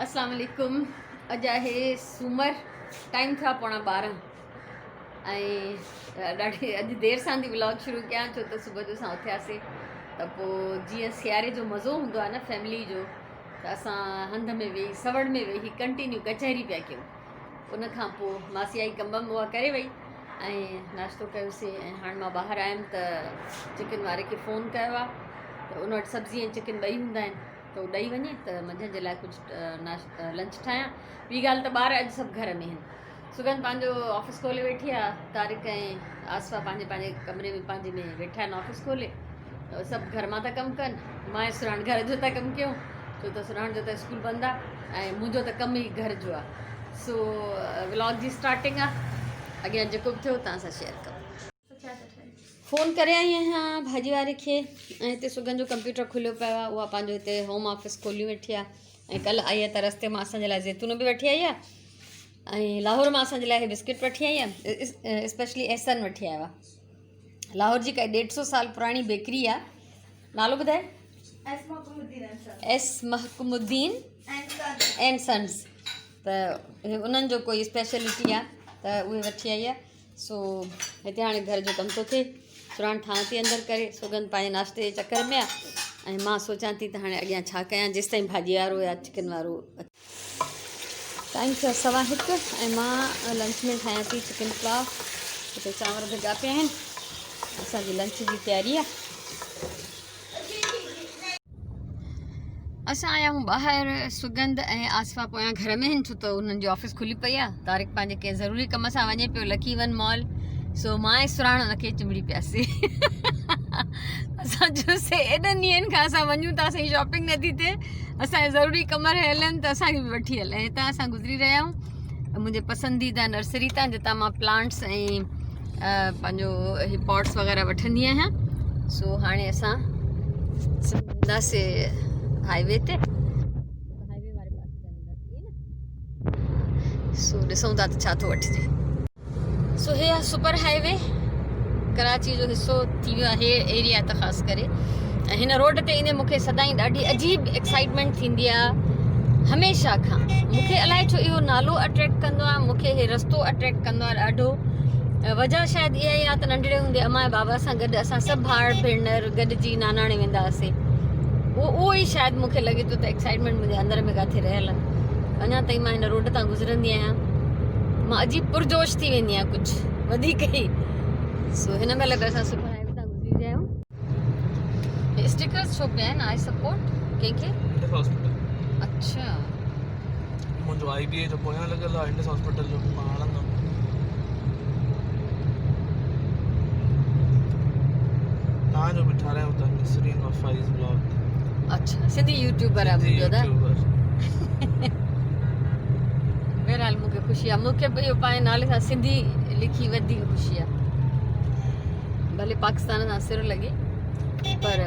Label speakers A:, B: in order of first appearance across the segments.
A: اسلام عليڪم اڄ آهي سومر ٽائيم ٿيو آهي پوڻا 12 ۽ ڏاڍي اڄ دير سان ٿي ولاگ شروع ڪيان ڇو ته صبح جو اسان اٿياسي ته پوء جيئن سياري جو مزو هوندو آهي نه فيملي جو ته اسان هنڌ ۾ ويهي سوڙ ۾ ويهي ڪنٽينيو ڪچهري پيا ڪيون ان کان پوء ماسي آئي ڪم وم اها ڪري وئي ۽ ناشتو ڪيوسي ۽ هاڻ مان ٻاهر آيم ته چڪن واري کي فون ڪيو آهي ته ان وٽ سبزي ۽ چڪن ٻئي هوندا آهن ته هو ڏئي وڃي ته منجهند جي لاء ڪجهه لنچ ٺاهيان. ٻي ڳالهه ته ٻار اڄ سڀ گهر ۾ آهن. سگن پنهنجو آفيس کولي ويٺي آهي. طارق ۽ آصفه پنهنجي پنهنجي ڪمري ۾ پنهنجي ۾ ويٺا آهن آفيس کولي. سڀ گهر مان ٿا ڪم ڪن. مان ۽ سرهاڻ گهر جو ٿا ڪم ڪيون ڇو ته سرهاڻ جو ته اسڪول بند آهي ۽ منهنجو ته ڪم ئي گهر جو آهي. سو ولاگ جي اسٽارٽنگ آهي. اڳيان جيڪو به ٿيو توهان سان شيئر ڪبو. فون ڪري آئي آهيان ڀاڄي واري کي ۽ هتي سگن جو ڪمپيوٽر کليو پيو آهي اها پنهنجو هتي هوم آفيس کوليون ويٺي آهي ۽ ڪلهه آئي آهي ته رستي مان اسان جي لاء زيتون به وٺي آئي آهي ۽ لاهور مان اسان جي لاء هي بسڪٽ وٺي آئي آهي اسپيشلي احسن وٺي آيو آهي لاهور جي ڪائي 150 سال پراڻي بيڪري آهي نالو ٻڌائي S Mohkam Uddin and sons ته انهن جو ڪوئي اسپيشلٽي آهي ته اهي وٺي آئي آهي سو هتي هاڻي گهر جو ڪم ٿو ٿئي. سرهاڻ ٺاهان ٿي اندر ڪري، سوڳنڌ پنهنجي ناشتي جي چڪر ۾ آ ۽ مان سوچان ٿي ته هاڻي اڳيان ڇا ڪيان جيستائين ڀاڄي وارو يا چڪن وارو اچي. ٽائيم ٿيو آ 1:15 ۽ مان لنچ ۾ ٺاهيان ٿي چڪن پلاء. هتي چانور ڀڳا پيا آهن. اسان جي لنچ جي تياري آ. اسان آيا آهيون ٻاهر سگند ۽ آصفه پويان گهر ۾ آهن ڇو ته انهن جي آفيس کلي پئي آهي طارق پنهنجي ڪنهن ضروري ڪم سان وڃي پيو لڪي ون مال سو مان ۽ سراڻ ان کي چنبڙي پياسي اسان چيوسي ايڏن ڏينهن کان اسان وڃون ٿا اسان جي شاپنگ نٿي ٿئي اسان جا ضروري ڪم رهيل آهن ته اسان کي به وٺي هل ۽ هتان اسان گذري رهيا آهيون منهنجي پسنديده نرسري تان جتان مان پلانٽس ۽ پنهنجو هي پاٽس وغيره وٺندي آهيان سو هاڻي اسان وينداسي هاء وي تي هاء وي واري پاسي تان وينداسي نه سو ڏسون ٿا ته ڇا ٿو وٺجي سو هي آهي سپر هاء وي ڪراچي جو حصو ٿي ويو آهي ايريا ته خاص ڪري ۽ هن روڊ تي ايندي مونکي سدائين ڏاڍي عجيب ايڪسائٽمينٽ ٿيندي آهي هميشه کان مونکي الائي ڇو اهو نالو اٽريڪٽ ڪندو آهي مونکي هي رستو اٽريڪٽ ڪندو آهي ڏاڍو وجه شايد اها ئي آهي ته ننڍڙي هوندي امان ۽ بابا سان گڏ اسان سڀ ڀائر ڀينر گڏجي ناناڻي ويندا هئاسين اهو ئي شايد مونکي لڳي ٿو ته ايڪسائٽمينٽ منهنجي اندر ۾ ڪاٿي رهيل آهي اڃا تائين مان هن روڊ تان گذرندي آهيان مان عجيب پرجوش ٿي ويندي آهيان ڪجهه وڌيڪ ئي سو هن مهل به اسان سپر هاء وي تان گذري رهيا آهيون اسٽيڪرز ڇو پيا آهن I support ڪنهن کي
B: انڊس هاسپيٽل
A: اڇا
B: منهنجو آئي بي اي جو پويان لڳل آهي انڊس هاسپيٽل جو مان هڻندم تان جو به ٺارايو ٿا نسرين وفائيز بلاگ
A: اڇا سنڌي يوٽيوبر آهي منهنجو ته بهرحال مون کي خوشي آهي مون کي به اهو پنهنجي نالي سان سنڌي لکي وڌيڪ خوشي آهي ڀلي پاڪستان سان سر لڳي پر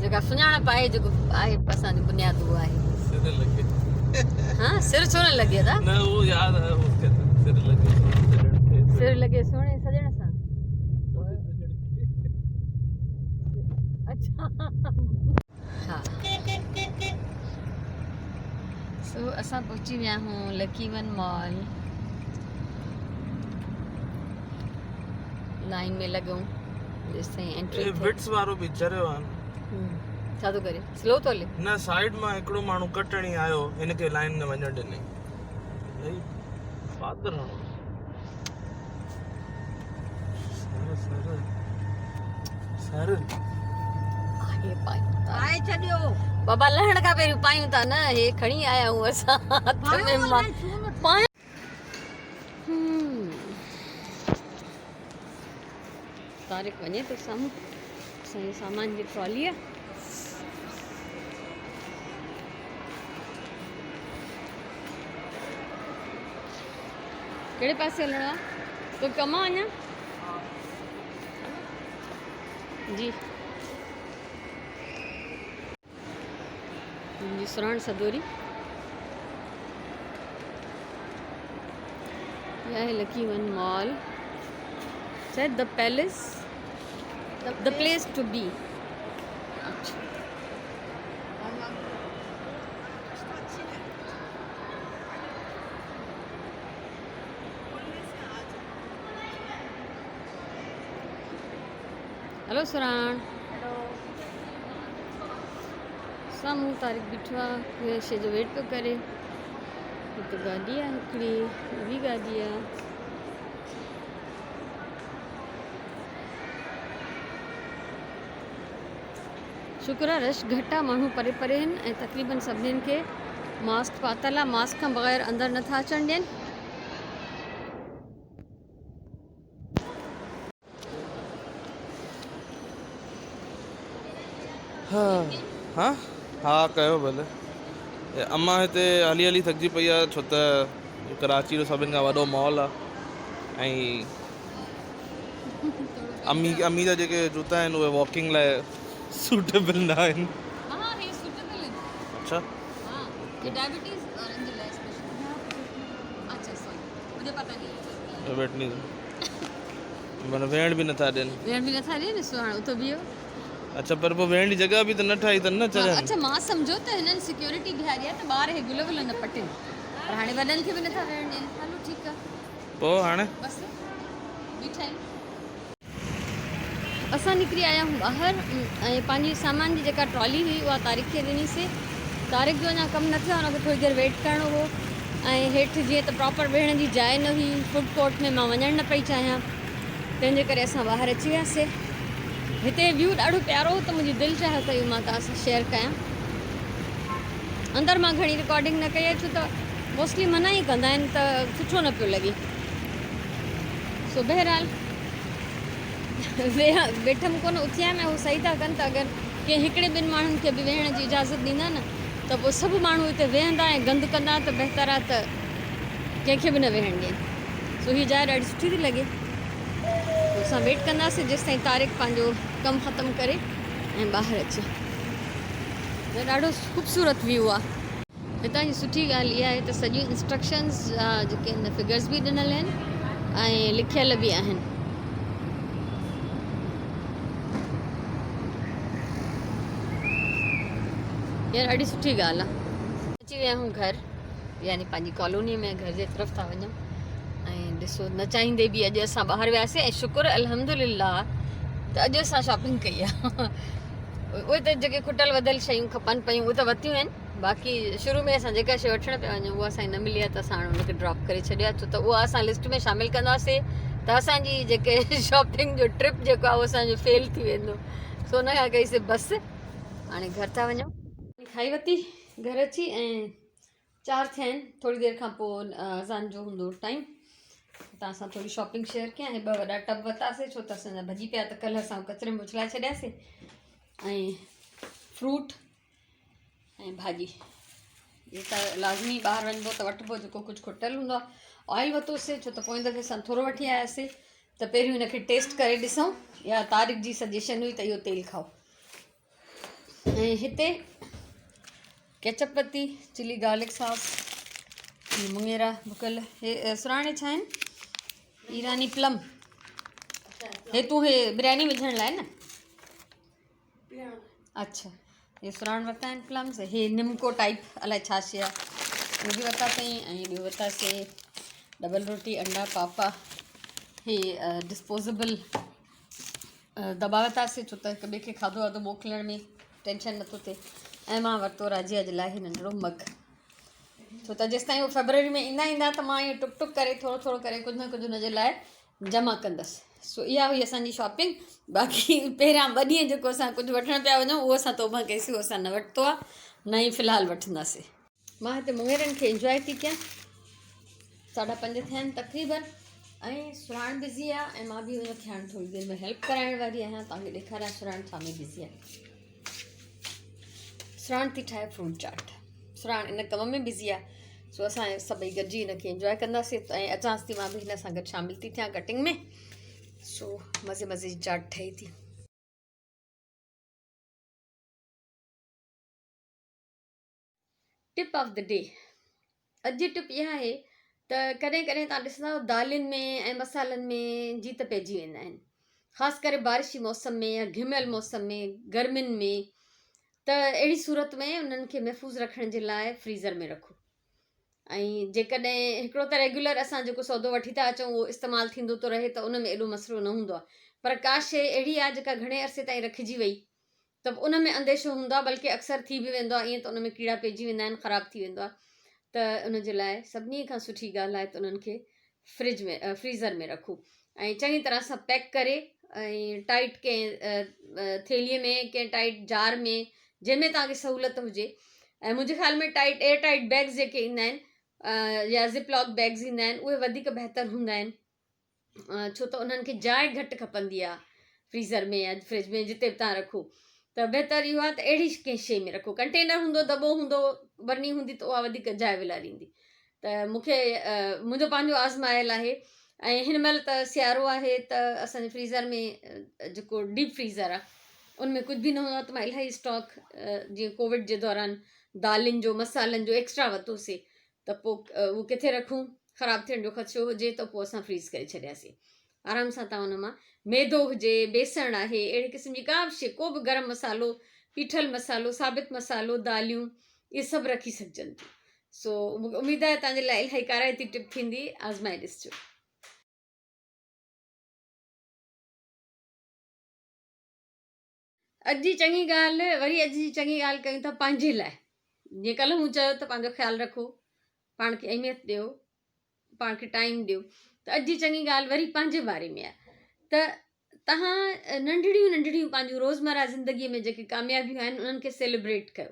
A: جيڪا سڃاڻپ آهي جيڪو آهي اسان جو بنياد اهو آهي
B: سر لڳي
A: ها سر ڇو نه لڳي ادا
B: نه اهو ياد آيو مون کي ته سر لڳي
A: سر لڳي سهڻي سڄڻ سان اڇا ها سو اسان پهچي ويا آهيون لڪي ون مال لائن ۾ لڳون جيستائين انٽري
B: اي وٽس وارو به چريو آ
A: ڇا ٿو ڪري سلو ٿو هلي
B: نه سائيڊ مان هڪڙو ماڻهو ڪٽڻي آيو هن کي لائن ۾ وڃڻ ڏني پادر هڻو سر سر سر
A: آهي پايون ٿا
C: پائي ڇڏيو
A: بابا لهڻ کان پهريون پايون ٿا نه هي کڻي آيا آهيون اسان هٿ ۾ مان پايون طارق وڃي ٿو سامهون اسان جي سامان جي ٽرالي آ ڪهڙي پاسي هلڻو آ تو ڪم آ اڃا جي منهنجي سرهاڻ سدوري هي آهي لڪي ون مال شايد the palace the place to be اڇا. هلو سراڻ. سامهون طارق بيٺو آ ڪنهن شي جو ويٽ پيو ڪري. هتي گاڏي آ هڪڙي ٻي گاڏي آ. شڪر آ رش گهٽ آ ماڻهو پري پري آهن ۽ تقريبن سڀنين کي ماسڪ پاتل آ ماسڪ کان بغير اندر نٿا اچڻ ڏين.
B: ها ها ها ڪيو ڀلي امان هتي هلي هلي ٿڪجي پئي آهي ڇو ته ڪراچي جو سڀني کان وڏو مال آهي ۽ امي امي جا جيڪي جوتا آهن اهي واڪنگ لاء سوٽيبل نه آهن اڇا ويٺني معنيٰ ويهڻ به نٿا ڏين.
A: ويهڻ به نٿا ڏين سو هاڻ اتو بيهو.
B: اڇا پر پوء ويهڻ جي جڳهه به ته نه ٺاهي اٿن نه چرين.
A: اڇا مان سمجهيو ته هنن سيڪيورٽي بيهاري آهي ته ٻار هي گل ول نه پٽين پر هاڻي وڏن کي به نٿا ويهڻ ڏين. هلو ٺيڪ آهي.
B: پوء هاڻي؟
A: بس بيٺا آهيون. اسان نڪري آيا آهيون ٻاهر ۽ پنهنجي سامان جي جيڪا ٽرالي هئي اها طارق کي ڏني سي. طارق جو اڃا ڪم نه ٿيو آهي ان کي ٿوري دير ويٽ ڪرڻو هو. ۽ هيٺ جيئن ته پراپر ويهڻ جي جاء نه هئي فوڊ ڪورٽ ۾ مان وڃڻ نه پئي چاهيان تنهن جي ڪري اسان ٻاهر اچي وياسي هتي ويو ڏاڍو پيارو هو ته منهنجي دل چاهيو ته اهو مان توهان سان شيئر ڪيان اندر مان گهڻي رڪارڊنگ نه ڪئي آهي ڇو ته موسٽلي منع ئي ڪندا آهن ته سٺو نه پيو لڳي سو بهرحال ويٺم ڪونه اٿي آيم ۽ هو صحيح ٿا ڪن ته اگر ڪنهن هڪڙي ٻن ماڻهن کي به ويهڻ جي اجازت ڏيندا نه ته پوء سڀ ماڻهو اتي ويهندا ۽ گند ڪندا ته بهتر آهي ته ڪنهن کي به نه ويهڻ ڏين. سو هيء جاء ڏاڍي سٺي ٿي لڳي. پوء اسان ويٽ ڪنداسين جيستائين طارق پنهنجو ڪم ختم ڪري ۽ ٻاهر اچي. هي ڏاڍو خوبصورت ويو آهي. هتان جي سٺي ڳالهه اها آهي ته سڄيون انسٽرڪشنز جا جيڪي آهن فگرز به ڏنل آهن ۽ لکيل به آهن. يار ڏاڍي سٺي ڳالهه آ. اچي ويا آهيون گهر يعني پنهنجي ڪالوني ۾ گهر جي طرف ٿا وڃون ۽ ڏسو نه چاهيندي به اڄ اسان ٻاهر وياسي ۽ شڪر الحمدلله ته اڄ اسان شاپنگ ڪئي آ اهي ته جيڪي کٽل وڌل شيون کپن پيون اهي ته ورتيون آهن باقي شروع ۾ اسان جيڪا شيء وٺڻ پيا وڃون اها اسان کي نه ملي آهي ته اسان هاڻي ان کي ڊراپ ڪري ڇڏيو آهي ڇو ته اها اسان لسٽ ۾ شامل ڪنداسي ته اسان جي جيڪي شاپنگ جو ٽرپ جيڪو آهي اهو اسان جو فيل ٿي ويندو سو ان کان ڪئي سي بس هاڻي گهر ٿا وڃون. کائي ورتي گهر اچي ۽ چار ٿيا آهن ٿوري دير کان پوء اذان جو هوندو ٽائيم توهان سان ٿوري شاپنگ شيئر ڪيان ۽ ٻه وڏا ٽب ورتاسي ڇو ته اسان جا ڀڄي پيا ته ڪلهه اسان ڪچري ۾ اڇلائي ڇڏياسي ۽ فروٽ ۽ ڀاڄي هي ته لازمي ٻاهر وڃبو ته وٺبو جيڪو ڪجهه کٽل هوندو آهي آئل ورتوسي ڇو ته پوئين دفعي اسان ٿورو وٺي آياسي ته پهريون هن کي ٽيسٽ ڪري ڏسون يا طارق جي سجيشن هئي ته اهو تيل کائو ۽ هتي ڪيچپ ورتي چلي گارلڪ ساس مڱيرا ڀڪل هي سراڻي ڇا آهن ايراني پلم هي تون هي برياني وجهڻ لاء نه اڇا هي سراڻ ورتا آهن پلمز هي نمڪو ٽائپ الائي ڇا شي آهي اهو به ورتا اٿئي ۽ ٻيو ورتاسي ڊبل روٽي انڊا پاپا هي ڊسپوزيبل دٻا ورتاسي ڇو ته هڪ ٻئي کي کاڌو واڌو موڪلڻ ۾ ٽينشن نٿو ٿئي ۽ مان ورتو راجيا جي لاء هي ننڍڙو مگ ڇو ته جيستائين هو فيبروري ۾ ايندا ايندا ته مان ائين ٽڪ ٽڪ ڪري ٿورو ٿورو ڪري ڪجهه نه ڪجهه هن جي لاء جمع ڪندس سو اها هئي اسان جي شاپنگ باقي پهريان ٻه ڏينهن جيڪو اسان ڪجهه وٺڻ پيا وڃون اهو اسان توبه ڪئيسي اهو اسان نه ورتو آهي نه ئي في الحال وٺنداسي. مان هتي مڱيرن کي انجواء ٿي ڪيان ساڍا پنج ٿيا آهن تقريبن ۽ سراڻ بزي آهي ۽ مان به هن کي هاڻي ٿوري دير ۾ هيلپ ڪرائڻ واري آهيان توهان کي ڏيکاريان سراڻ ڇا ۾ بزي آهي سراڻ ٿي ٺاهي فروٽ چاٽ سراڻ ان ڪم ۾ بزي آهي سو اسان سڀئي گڏجي هن کي انجواء ڪنداسين ۽ اچانس ٿي مان به هن سان گڏ شامل ٿي ٿيان ڪٽنگ ۾ سو مزي مزي جي چاٽ ٺهي ٿي. ٽپ آف the D اڄ جي ٽپ اها آهي ته ڪڏهن ڪڏهن تان ڏسندا دالين ۾ ۽ مصالحن ۾ جيت پئجي ويندا آهن خاص ڪري بارش جي موسم ۾ يا گهميل موسم ۾ گرمين ۾ ته اهڙي صورت ۾ انهن کي محفوظ رکڻ جي لاء فريزر ۾ رکو ۽ جيڪڏهن هڪڙو ته ريگيولر اسان جيڪو سودو وٺي ٿا اچون اهو استعمال ٿيندو ٿو رهي ته ان ۾ ايڏو مسئلو نه هوندو آهي پر ڪا شيء اهڙي آهي جيڪا گهڻي عرصي تائين رکجي وئي ته به ان ۾ انديشو هوندو آهي بلڪه اڪثر ٿي به ويندو آهي ائين ته ان ۾ ڪيڙا پئجي ويندا آهن خراب ٿي ويندو آهي ته ان جي لاء سڀني کان سٺي ڳالهه آهي ته انهن کي فرج ۾ فريزر ۾ رکو ۽ چڱي طرح سان پيڪ ڪري ۽ ٽائيٽ ڪنهن ٿيلهي ۾ ڪنهن ٽائيٽ جار ۾ جنهن ۾ توهان کي سهولت هجي ۽ منهنجي خيال ۾ ٽائيٽ ايئر ٽائيٽ بيگز جيڪي ايندا آهن يا زپ لاڪ بيگز ايندا آهن اهي وڌيڪ بهتر هوندا آهن ڇو ته انهن کي جاء گهٽ کپندي آهي فريزر ۾ يا فرج ۾ جتي به تان رکو ته بهتر اهو آهي ته اهڙي ڪنهن شيء ۾ رکو ڪنٽينر هوندو دٻو هوندو برني هوندي ته اها وڌيڪ جاء ولاريندي ته مونکي منهنجو پنهنجو آزمايل آهي ۽ هن مهل ته سيارو آهي ته اسانجي فريزر ۾ جيڪو ڊيپ فريزر آهي ان ۾ ڪجهه به نه هوندو آهي ته مان الاهي اسٽاڪ جيئن ڪووڊ جي دوران دالين جو مسالن جو ايڪسٽرا ورتوسي ته پوء اهو ڪٿي رکون خراب ٿيڻ جو خدشو هجي ته پوء اسان فريز ڪري ڇڏياسين آرام سان تان ان مان ميدو هجي بيسڻ آهي اهڙي قسم جي ڪا به شي ڪو به گرم مصالحو پيٺل مصالحو ثابت مصالحو داليون اهي سڀ رکي سگهجن ٿيون سو اميد آهي تان جي لاء الاهي ڪارائتي ٽپ ٿيندي آزمائي ڏسجو. اڄ جي چڱي ڳالهه وري اڄ جي چڱي ڳالهه ڪيون ٿا پنهنجي لاء جيئن ڪلهه مون چيو ته پنهنجو خيال رکو پاڻ کي اهميت ڏيو پاڻ کي ٽائيم ڏيو ته اڄ جي چڱي ڳالهه وري پنهنجي باري ۾ آهي ته تهان ننڍڙيون ننڍڙيون پنهنجون روزمره زندگي ۾ جيڪي ڪاميابيون آهن انهن کي سيليبريٽ ڪيو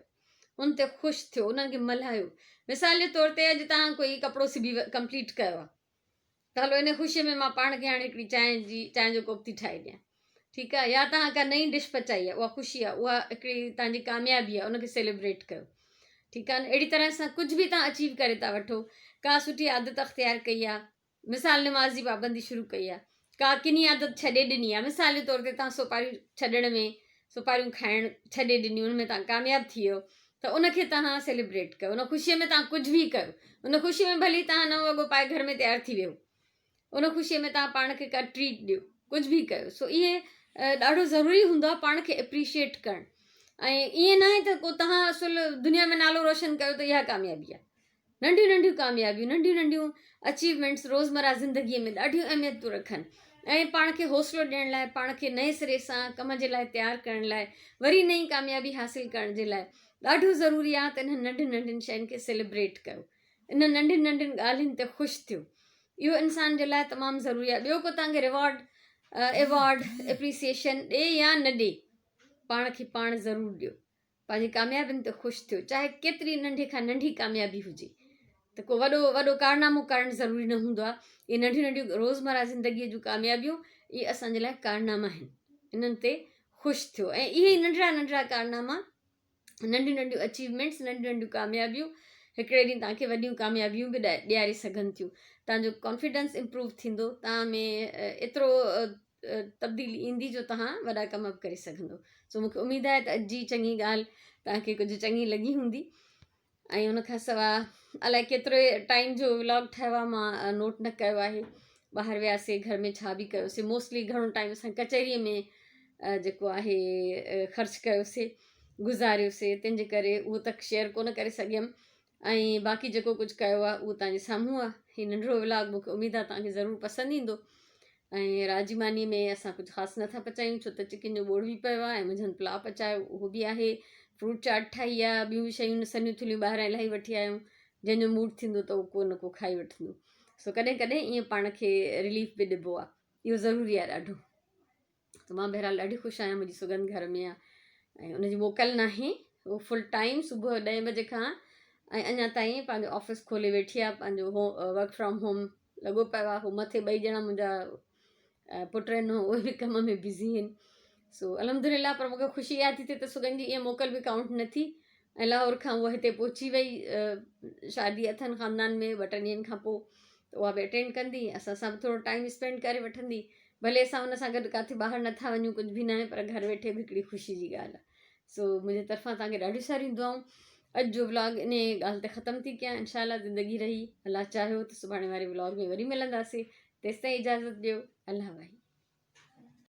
A: ان تي خوش ٿيو انهن کي ملهايو مثال جي طور تي اڄ تهان ڪوئي ڪپڙو سبي ڪمپليٽ ڪيو آهي ته هلو ان خوشي ۾ مان پاڻ کي هاڻي هڪڙي چانهه جي چانهه جو ڪوپ ٿي ٺاهي ڏيان ٺيڪ آهي يا توهان ڪا نئين ڊش پچائي آهي اها خوشي آهي اها هڪڙي توهان جي ڪاميابي آهي ان کي سيليبريٽ ڪيو ٺيڪ آهي اهڙي طرح سان ڪجهه به توهان اچيو ڪري ٿا وٺو ڪا سٺي عادت اختيار ڪئي آهي مثال نماز جي پابندي شروع ڪئي آهي ڪا ڪني عادت ڇڏي ڏني آهي مثال جي طور تي توهان سوپاريون ڇڏڻ ۾ سوپاريون کائڻ ڇڏي ڏنيون ان ۾ توهان ڪامياب ٿي ويو ته ان کي توهان سيليبريٽ ڪيو ان خوشيء ۾ توهان ڪجهه به ڪيو ان خوشيء ۾ ڀلي توهان نئون وڳو پائي گهر ۾ تيار ٿي ويو ان خوشيء ۾ توهان پاڻ کي ڪا ٽريٽ ڏيو ڪجهه به ڪيو سو اهي ڏاڍو ضروري هوندو آهي پاڻ کي اپريشيئيٽ ڪرڻ ۽ ائين ناهي ته ڪو توهان اصل دنيا ۾ نالو روشن ڪيو ته اها ڪاميابي آهي ننڍيون ننڍيون ڪاميابيون، ننڍيون ننڍيون اچيومينٽس روزمره زندگيء ۾ ڏاڍيون اهميت ٿيون رکن ۽ پاڻ کي حوصلو ڏيڻ لاء، پاڻ کي نئين سري سان ڪم جي لاء تيار ڪرڻ لاء، وري نئين ڪاميابي حاصل ڪرڻ جي لاء ڏاڍو ضروري آهي ته انهن ننڍين ننڍين شين کي سيليبريٽ ڪيو، انهن ننڍين ننڍين ڳالهين تي خوش ٿيو. اهو انسان جي لاء تمام ضروري آهي. ٻيو ڪو توهان کي ريوارڊ، ايوارڊ، اپريسيئيشن ڏي يا نه ڏي، پاڻ کي پاڻ ضرور ڏيو. پنهنجي ڪاميابين تي خوش ٿيو چاهي ڪيتري ننڍي کان ننڍي ڪاميابي هجي ته ڪو وڏو وڏو ڪارنامو ڪرڻ ضروري نه هوندو آهي اهي ننڍيون ننڍيون روزمره زندگيء جون ڪاميابيون اهي اسان جي لاء ڪارناما آهن انهن تي خوش ٿيو ۽ اهي ئي ننڍڙا ننڍڙا ڪارناما ننڍيون ننڍيون اچيومينٽس ننڍيون ننڍيون ڪاميابيون هڪڙي ڏينهن توهان کي وڏيون ڪاميابيون به ڏياري سگهن ٿيون توهان جو ڪانفيڊنس امپروو ٿيندو توهان ۾ ايترو تبديلي ايندي جو توهان وڏا ڪم به ڪري سگهندو سو مونکي اميد آهي ته اڄ جي چڱي ڳالهه توهان کي ڪجهه چڱي لڳي هوندي ۽ ان کان سواء الائي ڪيترو ٽائيم جو ولاگ ٺاهيو آهي مان نوٽ نه ڪيو آهي ٻاهر وياسي گهر ۾ ڇا به ڪيوسي موسٽلي گهڻو ٽائيم اسان ڪچهري ۾ جيڪو آهي خرچ ڪيوسي گذاريوسي تنهن جي ڪري اهو تڪ شيئر ڪونه ڪري سگهيم ۽ باقي جيڪو ڪجهه ڪيو آهي اهو توهان جي سامهون آهي هي ننڍڙو ولاگ مونکي اميد آهي توهان کي ضرور پسند ايندو ۽ رات جي ماني ۾ اسان ڪجهه خاص نٿا پچايون ڇو ته چڪن جو ٻوڙ به پيو آهي ۽ منجهند پلاء پچايو اهو به آهي فروٽ چاٽ ٺاهي آهي ٻيون به شيون سنهيون ٿلهيون ٻاهران الاهي وٺي آيا آهيون جنهن جو موڊ ٿيندو ته اهو ڪو نه ڪو کائي وٺندو سو ڪڏهن ڪڏهن ائين پاڻ کي رليف به ڏبو آهي اهو ضروري آهي ڏاڍو ته مان بهرحال ڏاڍي خوش آهيان منهنجي سڳنڌ گهر ۾ آهي ۽ ان جي موڪل ناهي هو فل ٽائيم صبح ڏهين بجي کان ۽ اڃا تائين پنهنجو آفيس کولي ويٺي آهي پنهنجو هو ورڪ فرام هوم لڳو پيو آهي هو مٿي ٻئي ڄڻا منهنجا پٽ آهن اهي به ڪم ۾ بزي آهن سو الحمد لله پر مونکي خوشي اها ٿي ٿئي ته سڳنڌ جي ائين موڪل به ڪائونٽ نه ٿي ۽ لاهور کان هوء هتي پهچي وئي شادي اٿن خاندان ۾ ٻه ٽن ڏينهن کان پوء ته اها به اٽينڊ ڪندي اسان سان به ٿورو ٽائيم اسپينڊ ڪري وٺندي ڀلي اسان ان سان گڏ ڪاٿي ٻاهر نٿا وڃون ڪجهه به ناهي پر گهر ويٺي به هڪڙي خوشي جي ڳالهه آهي سو منهنجي طرفان توهان کي ڏاڍيون ساريون دعائون اڄ جو ولاگ ان ڳالهه تي ختم ٿي ڪيان انشاء الله زندگي رهي الله چاهيو ته سڀاڻي واري ولاگ ۾ وري ملنداسي تيستائين اجازت ڏيو الله واهي.